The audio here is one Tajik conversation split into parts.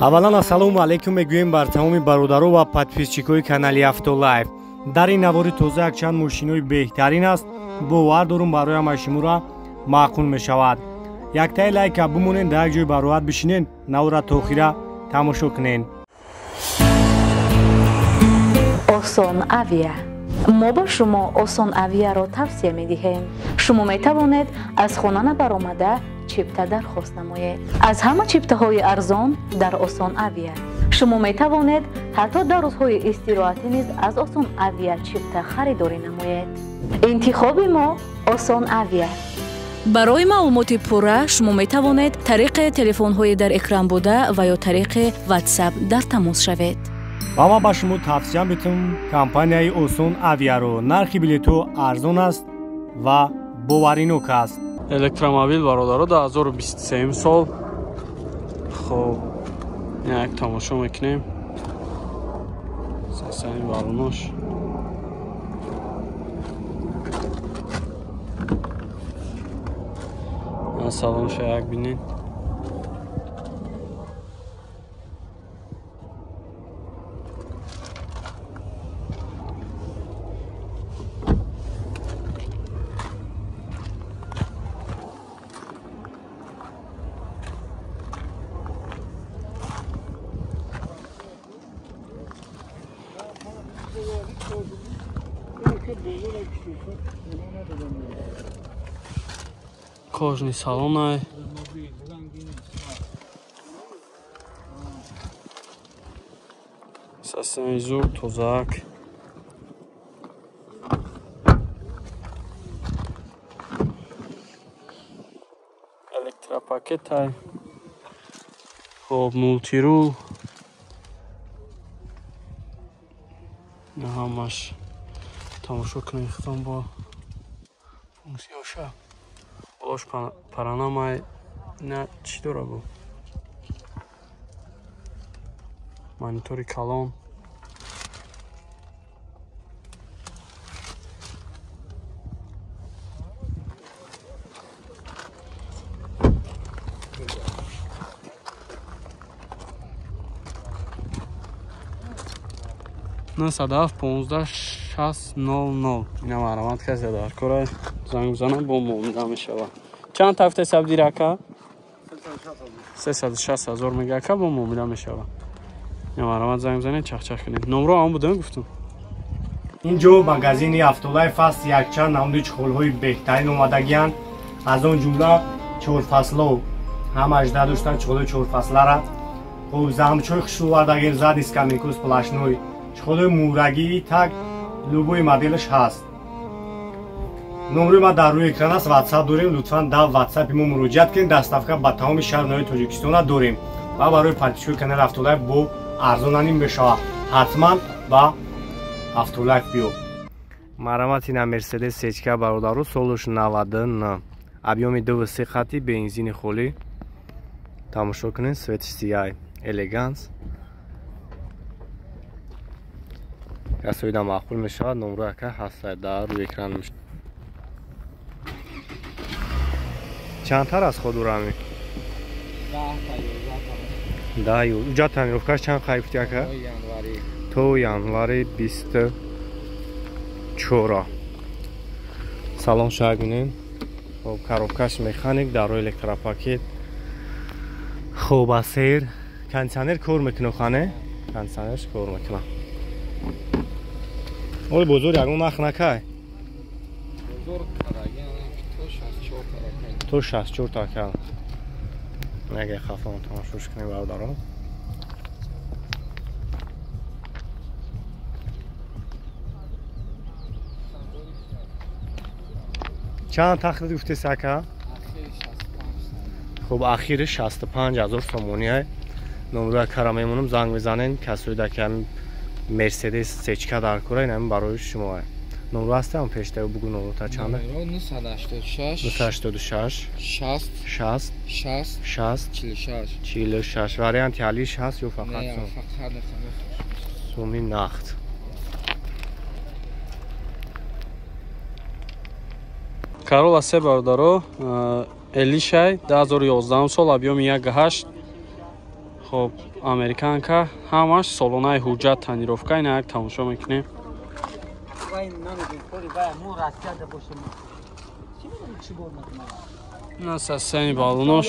Аввалан ассалому алайкум мегӯем бар тамоми бародаро ва подписчикои канали Автолайф. Дар ин навори тоза якчанд мошинои беҳтарин аст, бовар дорум барои ҳамаи шуморо маъқул мешавад. Яктаи лайка бимонед, дар як ҷой бароҳат бишинед, навора то охира тамошо кунед. Осон Авиа. Мо ба шумо Осон Авиаро тавсия медиҳем. Шумо метавонед аз хона набаромада чипта дархост намоед. Аз ҳама чиптаҳои арзон дар Осон Авиа. Шумо метавонед ҳатто дар рӯзҳои истироҳатӣ низ аз Осон Авиа чипта харидорӣ намоед. Интихоби мо Осон Авиа. Барои маълумоти пурра шумо метавонед тариқи телефонҳои дар экран буда ва ё тариқи WhatsApp дар тамос шавед. Ва ман ба шумо тавсия метавам компанияи Осон Авиаро. Нархи билетҳо арзон аст ва боваринок аст. Электромобил бародаро 2023 сол. Хоб, як тамошо мекунем. Сасани баронош. Салонша як бинед. Кожный салон. Сасани зур тозак. Электропакет. Хоб мултирул. Ҳамаш тамошо кунед худам бо функсияша. Болош паранамай на чӣ дора бу? Монитори калон. Нӯҳсаду ҳафт понздаҳ шаст нол нол. Ина маромат касе дар кора занг бизанам бо муомила мешавад. Чанд тафта сабдир ака? 360 ҳазор мега ака бо муомила мешавад. Ина маромат занг бизанед, чахчах кунед. Номро ҳам будам гуфтум. Инҷо магазини Автолайф аст, якчанд намуди чиқолҳои беҳтарин омадагианд. Аз он ҷумла чорфасло ҳамаш надоштанд чиқолҳои чорфаслара. Хоб замчои хушрӯ овардагем, задний скамейку сплошной. Чиқолҳои мурагии так любой моделаш ҳаст. Номрои ма дар рӯи экран аст, WhatsApp дорем. Лутфан дар WhatsApp-и мо муроҷиат кунед. Доставка ба тамоми шаҳру ноҳияи Тоҷикистона дорем ва барои подписчикои канали Автолайф бо арзонаним мешавад. Ҳатман ба Автолайф биё. Марамати на Мерседес сечка бародару, солуш 99, объёми 2,3 хати, бензини холӣ. Тамошо кунед, свети сияй, элеганс. Касоида маъқул мешавад, номрои ака ҳаст дар рӯи экран. Чандтар аз худ урами? 10 11. Уҷа тонировкаш чанд қай гуфти ака? То январи 24. Салон шаг бинем. Хоб коробкаш механик, дарои электропакет. Хоб асер. Кондиционер кор мекунад хане? Кондиционерш кор мекунад. Оли бозор ягон нарх накай? То 64 така. Неге хафон тамошош кунем бародарон. Чанд тахт гуфтес ака? Хуб ахири 65 ҳазор сомония. Номрои акара мемонам, занг мезанен. Касоида ки Мерседес сечка дар кора, ин барои шумо. Номро ҳастам пештаю бугу номрота чанда? 986 986 60 60 60 60 46 46. Варианти ҳалиш ҳаст ё фақат суми нақд? Карола се бародаро, Элишай 2011 сол, объёми 1.8. Хоб, американка ҳамаш солонаи ҳуҷҷат тонировка ина як тамошо мекунем. На состояние баллонош.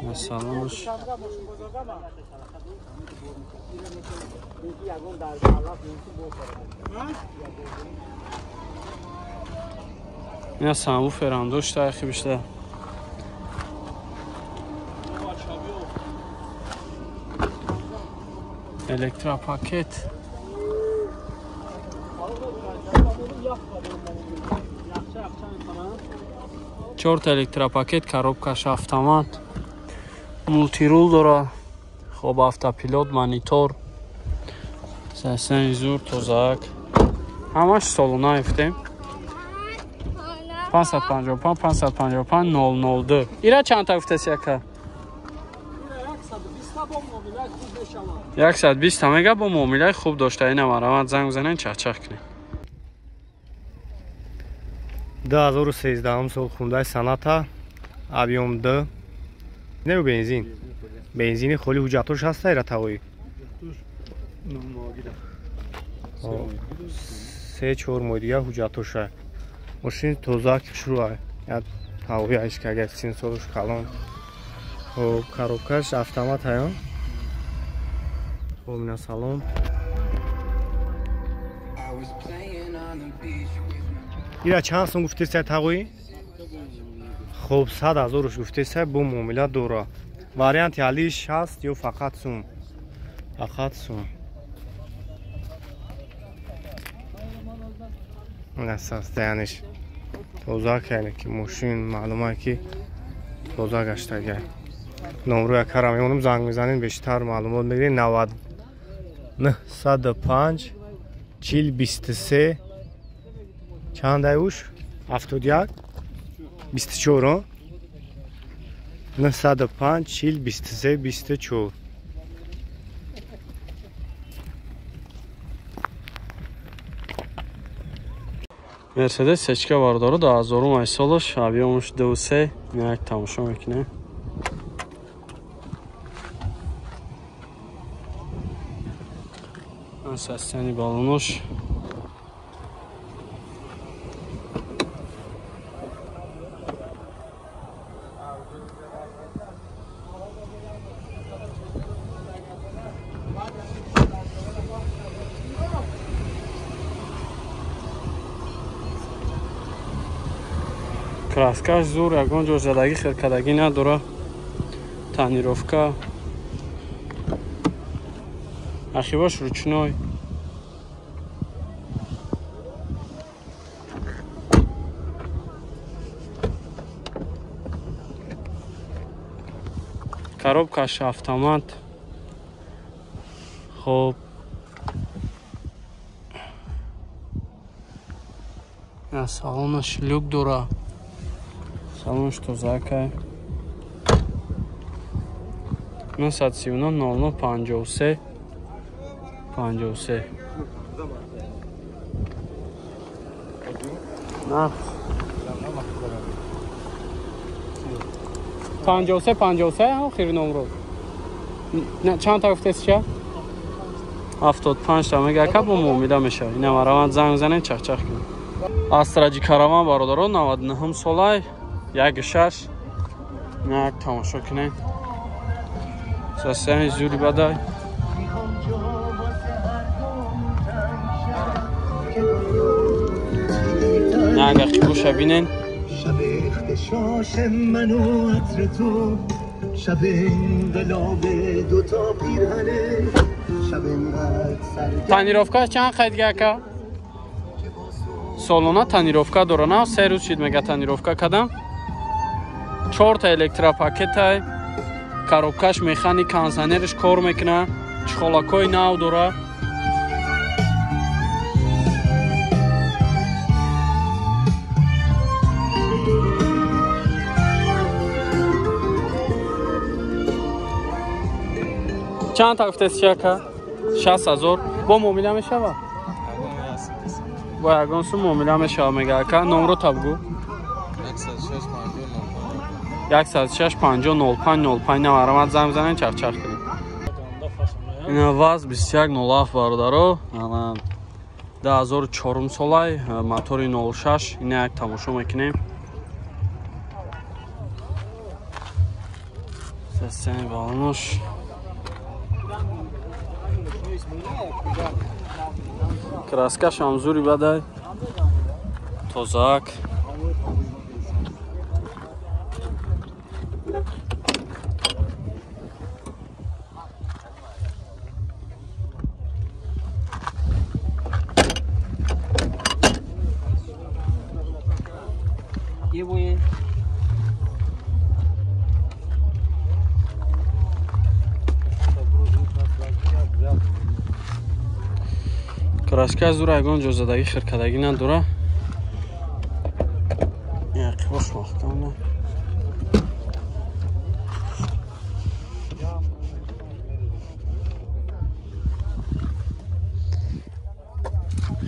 На салонош. Ина самвуферам дошта яхи бишта. Электропакет. Чорта электропакет, коробкаш автомат, мултирул дора. Хоб, автопилот, монитор. Сасани зур, тозаак. Ҳамаш солона ифтем. 555 555 002. Ира чанд та гуфтаси ака? 120 та мега бо муомилаи хуб дошта. Ина марамат занг бизанен, чахчах кунед. 2013 сол хундай Соната объем 2. Не бензин. Бензини холи ҳуҷҷатош ҳаста ира тавои? 3-4 моҳ дига ҳуҷҷатоша. Мошин тоза шуруа. Я тавои айшка агар син солуш калон. Хоб, коробкаш автомат ҳаё. Хоб, ина салон. Ира чанд сум гуфтесай тағои? Хоб, 100 ҳазоруш гуфтесай, бо муомила дора. Варианти алиш ҳаст ё фақат сум? Фақат сум. Состояниш тоза кайне ки мошин маълума ки тоза гаштага. Номру якара мемонам, занг мезанем, бештар маълумот мегирем. 9905 40 23 чанд аюш? 71 24 905 40 23 24. Мерседес сечка бардору 2008 солаш, объемаш 2.3, як тамошо мекунем. Состояние баллонош. Краскаш зур, ягон ҷо задагӣ хелкадагӣ надора. Тонировка. Ахиваш ручной. Коробкаш автомат. Хоб. Салонаш люк дора. Салонаш тозакай. 939 00 53 53. На 53 53 охир номро. Чанд та гуфтеси ча? 75 та мега ака бо муомила мешавад. Ина мараванд занг занен, чахчах кунед. Астраҷи караван бародарон 99 солай, 1.6. Як тамошо кунед. Состояние зури бадай. Як ақибуша бинен. Тонировка чанд қайдга ака? Солона тонировка дора. На 3 рӯз шид мега тонировка кардам. 4 та электропакетай. Коробкаш механик, кондиционерш кор мекуна. Чхолакои нав дора. Чанд та гуфтеси ака? 60,000. Бо муомила мешава? Бо ягон сум муомила мешава мега ака. Номро та бугу. 106 50 05 05 намарамат занг бизанем, чахчах кунем. Ина ВАЗ 2107 бародаро, 2004 солай, мотори 06. Ина як тамошо мекунем. Системи балонош. Краскаш ҳам зури бадай. Тозак. Краска зура, ягон ҷо задагӣ хиркадагӣ надора. Яқибош маҳкам.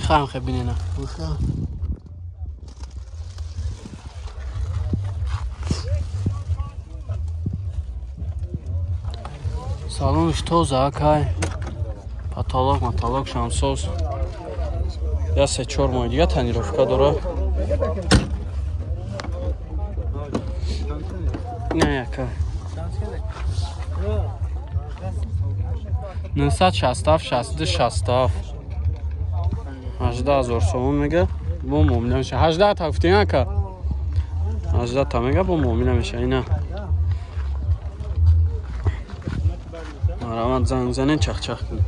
Хам хе бинена. Салонш тоза акай. Потолок, матолок шамсоз. Я 3-4 моҳи дига тонировка дора. Не яка. 967 62 67 18,000 сомон мега. Бо муомила меша. 18 та гуфтем ака. 18 та мега, бо муомила меша. Ина. Марамат занг занен, чахчах кунем.